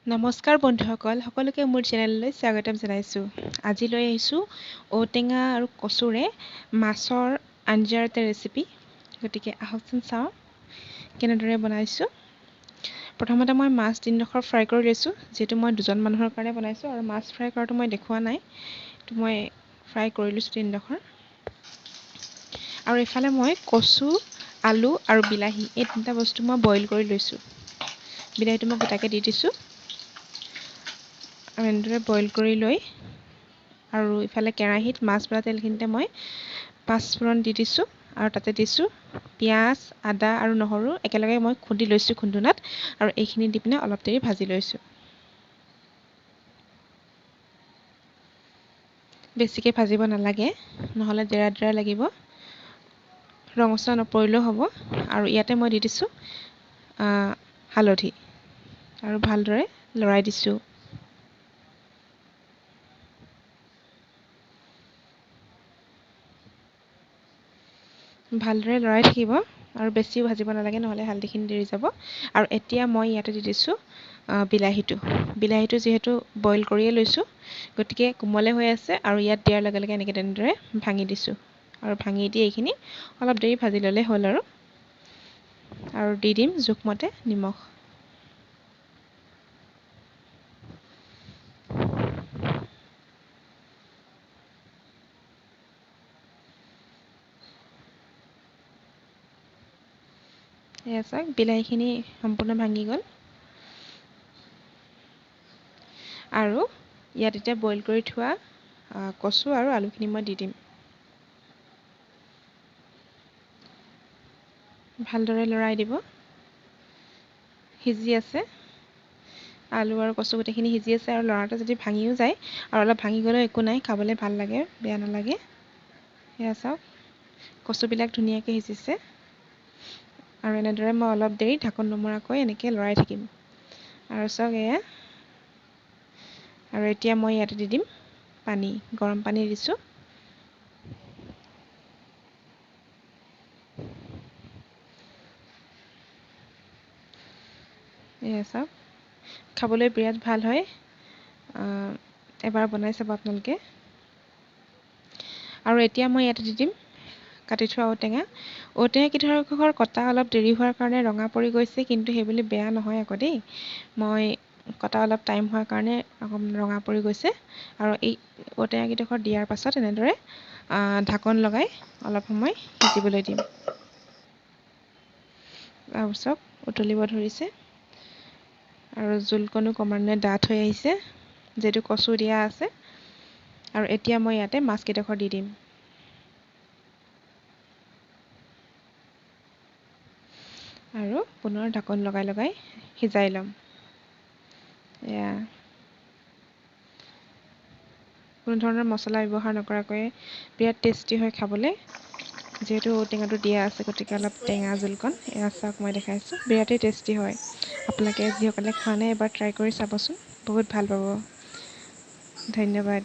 নমস্কাৰ বন্ধুসকল, সকলোকে মোৰ চেনেললৈ স্বাগতম জনাইছোঁ। আজি লৈ আহিছোঁ ঔটেঙা আৰু কচুৰে মাছৰ আঞ্জাৰ এটা ৰেচিপি। গতিকে আহকচোন চাওঁ কেনেদৰে বনাইছোঁ। প্ৰথমতে মই মাছ তিনিডোখৰ ফ্ৰাই কৰি লৈছোঁ, যিহেতু মই দুজন মানুহৰ কাৰণে বনাইছোঁ আৰু মাছ ফ্ৰাই কৰাটো মই দেখুওৱা নাই, তো মই ফ্ৰাই কৰি লৈছোঁ তিনিডোখৰ। আৰু এইফালে মই কচু, আলু আৰু বিলাহী এই তিনিটা বস্তু মই বইল কৰি লৈছোঁ। বিলাহীটো মই গোটাকৈ দি দিছোঁ আৰু এনেদৰে বইল কৰি লৈ আৰু ইফালে কেৰাহীত মাছ ভৰা তেলখিনিতে মই পাঁচফোৰণ দি দিছোঁ আৰু তাতে দিছোঁ পিঁয়াজ, আদা আৰু নহৰু একেলগে মই খুন্দি লৈছোঁ খুন্দুনাত আৰু এইখিনি দি পিনে অলপ দেৰি ভাজি লৈছোঁ। বেছিকৈ ভাজিব নালাগে, নহ'লে ডেৰা ডেৰা লাগিব, ৰঙচুৱা নপৰিলেও হ'ব। আৰু ইয়াতে মই দি দিছোঁ হালধি আৰু ভালদৰে লৰাই দিছোঁ। ভালদৰে লৰাই থাকিব আৰু বেছিও ভাজিব নালাগে, নহ'লে হালধিখিনি দেৰি যাব। আৰু এতিয়া মই ইয়াতে দি দিছোঁ বিলাহীটো। বিলাহীটো যিহেতু বইল কৰিয়ে লৈছোঁ, গতিকে কোমলে হৈ আছে আৰু ইয়াত দিয়াৰ লগে লগে এনেকৈ তেনেদৰে ভাঙি দিছোঁ আৰু ভাঙি দি এইখিনি অলপ দেৰি ভাজি ল'লে হ'ল। আৰু দি দিম জোখমতে নিমখ। এয়া চাওক, বিলাহীখিনি সম্পূৰ্ণ ভাঙি গ'ল। আৰু ইয়াত এতিয়া বইল কৰি থোৱা কচু আৰু আলুখিনি মই দি দিম। ভালদৰে লৰাই দিব। সিজি আছে আলু আৰু কচু গোটেইখিনি সিজি আছে। আৰু লৰাওঁতে যদি ভাঙিও যায় আৰু অলপ ভাঙি গ'লেও একো নাই, খাবলৈ ভাল লাগে, বেয়া নালাগে। এয়া চাওক, কচুবিলাক ধুনীয়াকৈ সিজিছে। আৰু এনেদৰে মই অলপ দেৰি ঢাকোন নমৰাকৈ এনেকৈ লৰাই থাকিম। আৰু চাওক এয়া। আৰু এতিয়া মই ইয়াতে দি দিম পানী, গৰম পানী দিছোঁ। এয়া চাওক, খাবলৈ বিৰাট ভাল হয়। এবাৰ বনাই চাব আপোনালোকে। আৰু এতিয়া মই ইয়াতে দি দিম কাটি থোৱা ঔটেঙা। ঔটেঙা কেইডোখৰ কটা অলপ দেৰি হোৱাৰ কাৰণে ৰঙা পৰি গৈছে, কিন্তু সেইবুলি বেয়া নহয় আকৌ দেই। মই কটা অলপ টাইম হোৱাৰ কাৰণে অকণমান ৰঙা পৰি গৈছে। আৰু এই ঔটেঙা কেইডোখৰ দিয়াৰ পাছত এনেদৰে ঢাকন লগাই অলপ সময় সিজিবলৈ দিম। তাৰপিছত উতলিব ধৰিছে আৰু জোলকণো ক্ৰমান্বয়ে ডাঠ হৈ আহিছে, যিহেতু কচু দিয়া আছে। আৰু এতিয়া মই ইয়াতে মাছ কেইডোখৰ দি দিম। আৰু পুনৰ ঢাকোন লগাই লগাই সিজাই ল'ম। এয়া কোনো ধৰণৰ মছলা ব্যৱহাৰ নকৰাকৈয়ে বিৰাট টেষ্টি হয় খাবলৈ। যিহেতু ঔটেঙাটো দিয়া আছে, গতিকে অলপ টেঙা জোলকণ। এয়া চাওক, মই দেখাইছোঁ, বিৰাটেই টেষ্টি হয়। আপোনালোকে যিসকলে খোৱা নাই এবাৰ ট্ৰাই কৰি চাবচোন, বহুত ভাল পাব। ধন্যবাদ।